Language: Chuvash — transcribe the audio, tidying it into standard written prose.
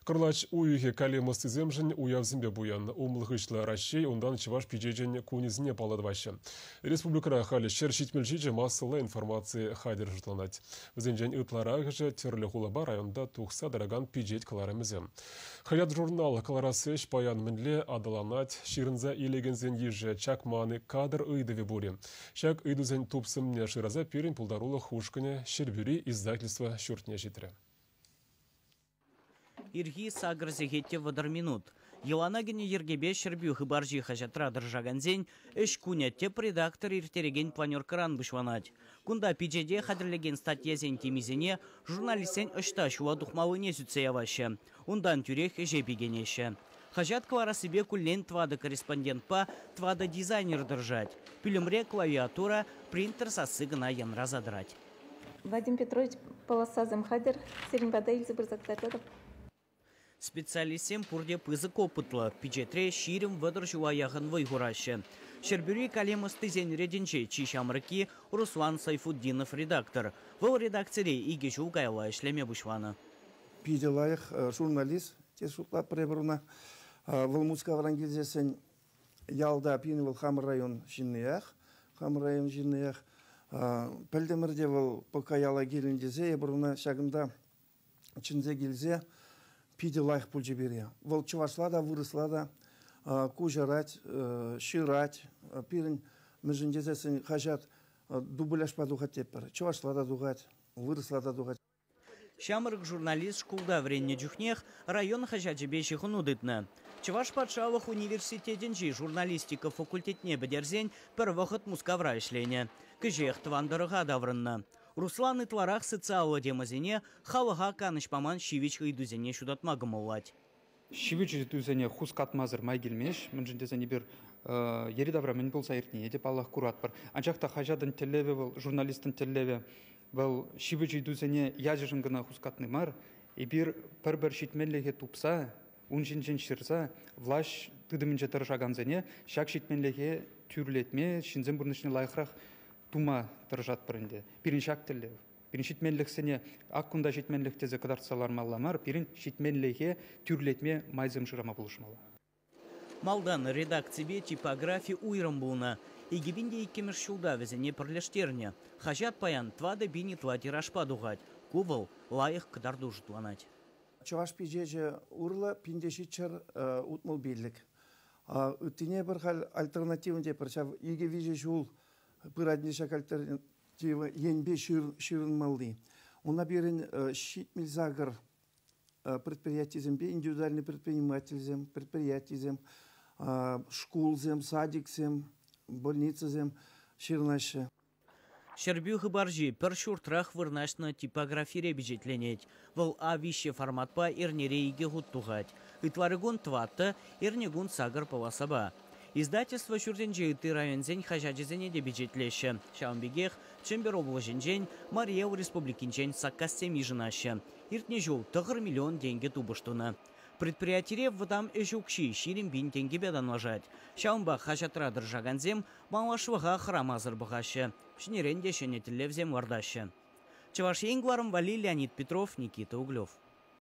Кӑрлач уйӑхӗ калем ӑстисемшӗн уявсемпе пуян. Умлӑ-хыҫлӑ Раҫҫей, унтан Чӑваш пичечӗн кунӗсене паллӑ тӑваҫҫӗ. Республикӑра халӗ 177 массӑллӑ информаци хатӗр шутланать. Вӗсенчен ытларахӑшӗ тӗрлӗ хулапа районта тухса тӑракан пичет кӑларӑмӗсем. Хаҫат-журнал кӑларас ӗҫ паян мӗнле аталанать, ҫырӑнса илекенсен йышӗ чакман-и, кадр ыйтӑвӗ пур-и? Ҫак ыйтусен тупсӑмне шыраса пирӗн пултарулӑх ушкӑнӗ Ҫӗрпӳри издательство ҫуртне ҫитрӗ. Ирхи сакӑр сехет те 30 минут. Йӑлана кӗнӗ йӗркепе Ҫӗрпӳ хыпарҫи хаҫатра тӑрӑшакансен ӗҫ кунӗ тӗп редактор ирттерекен планеркӑран пуҫланать. Кунта пичете хатӗрлекен статьясен темисене журналистсен ӑҫта ҫула тухмаллине сӳтсе яваҫҫӗ. Унтан тӳрех ӗҫе пикенеҫҫӗ. Хаҫат кӑларассипе куллен тӑватӑ корреспондентпа тӑватӑ дизайнер тӑрӑшать. Пӳлӗмре клавиатура, принтер сасси кӑна янраса тӑрать. Вадим Петрович, полосасем хатӗр. Сирӗн пата илсе пырса кӑтартатӑп. Специалистсем пурте пысӑк опытлӑ. Пичетре 20-30 ҫула яхӑн вӑй хураҫҫӗ. Ҫӗрпӳри калем ӑстисен ретӗнче чи ҫамрӑкки Руслан Сайфутдинов редактор. Вӑл редакцире икӗ ҫул каялла ӗҫлеме пуҫланӑ. Питӗ лайӑх журналист тесе шутлатпӑр эпир ӑна. Вӑл Мускавран килсессӗн ялта пирӗн вӑл хамӑр район ҫынниех, хамӑр район ҫынниех. Пӗлтӗмӗр те вӑл пока яла килӗн тесе эпир ӑна ҫакӑнта чӗнсе килсе питӗ лайӑх пулчӗ пире. Вӑл чӑвашла та, вырӑсла та куҫарать, ҫырать. Пирӗн мӗншӗн тесессӗн хаҫат дубляжпа тухать тетпӗр. Чӑвашла та тухать, вырӑсла та тухать. Ҫамрӑк журналист шкулта вӗреннӗ чухнех район хаҫачӗпе ҫыхӑну тытнӑ. Чӑваш патшалӑх университетӗнчи журналистика факультетне пӗтерсен пӗр вӑхӑт Мускавра ӗҫленӗ. Кӗҫех тӑван тӑрӑха таврӑннӑ. Руслан ытларах социаллӑ темӑсене, халӑха канӑҫ паман ҫивӗч ыйтусене ҫутатма кӑмӑллать. Ҫивӗч ыйтусене хускатмасӑр май килмест, мӗншӗн тесен эпир йӗри-тавра мӗн пулса иртнине те паллах куратпӑр. Анчах та хаҫатӑн тӗллевӗ вӑл, журналистӑн тӗллевӗ вӑл ҫивӗч ыйтусене ячӗшӗн кӑна хускатни мар, эпир пӗр-пӗр ҫитменлӗхе тупса, ун ҫинчен ҫырса влаҫ тытӑмӗнче тӑрӑшакансене ҫак ҫитменлӗхе тӳрлетме, ҫынсен пурнӑҫне лайӑхрах тума тӑрӑшатпӑр ӗнтӗ. Пирӗн ҫак тӗллев. Пирӗн ҫитменлӗхсене ак кунта ҫитменлӗх тесе кӑтартса лармалла мар, пирӗн ҫитменлӗхе тӳрлетме майсем шырама пулӑшмалла. Малтан редакципе типографи уйрӑм пулнӑ. 2002 ҫулта вӗсене пӗрлештернӗ. Хаҫат паян 4000 ытла тиражпа тухать. Ку вӑл лайӑх кӑтарту шутланать. Чӑваш пичечӗ урлӑ 1765. Ыттине пӗр халь альтернативӑн тепӗр ҫав икӗ-виҫӗ ҫул пырать ҫак альтернатива енпе ҫырӑнмалли. Уна пирӗн 78 предприятисемпе индивидуальный предпринимательсем, предприятисем, шкулсем, садиксем, больницӑсем ҫырӑнаҫҫӗ. Ҫӗрпӳ хыпарҫи пӗр ҫуртрах вырнаҫнӑ типографире пичетленет. Вӑл А3 форматпа эрнере икӗ хут тухать. Ытларикун тӑваттӑ, эрнекун сакӑр полосапа. Издательство ҫуртӗнче ытти районсен хаҫачӗсене те пичетлеҫҫӗ. Ҫавӑн пекех Чӗмпӗр облаҫӗнчен, Мари Эл Республикинчен саккассем йышӑнаҫҫӗ. Иртнӗ ҫул 9 миллион тенкӗ тупӑш тунӑ. Предприятире вӑтам ӗҫ укҫи 20 пин тенкӗпе танлашать. Ҫавӑнпа хаҫатра тӑрӑшакансем малашлӑха хӑрамасӑр пӑхаҫҫӗ, ҫӗнӗрен те ҫӗнӗ тӗллевсем лартаҫҫӗ. Чӑваш Ен кӑларӑм валли Леонид Петров, Никита Углев.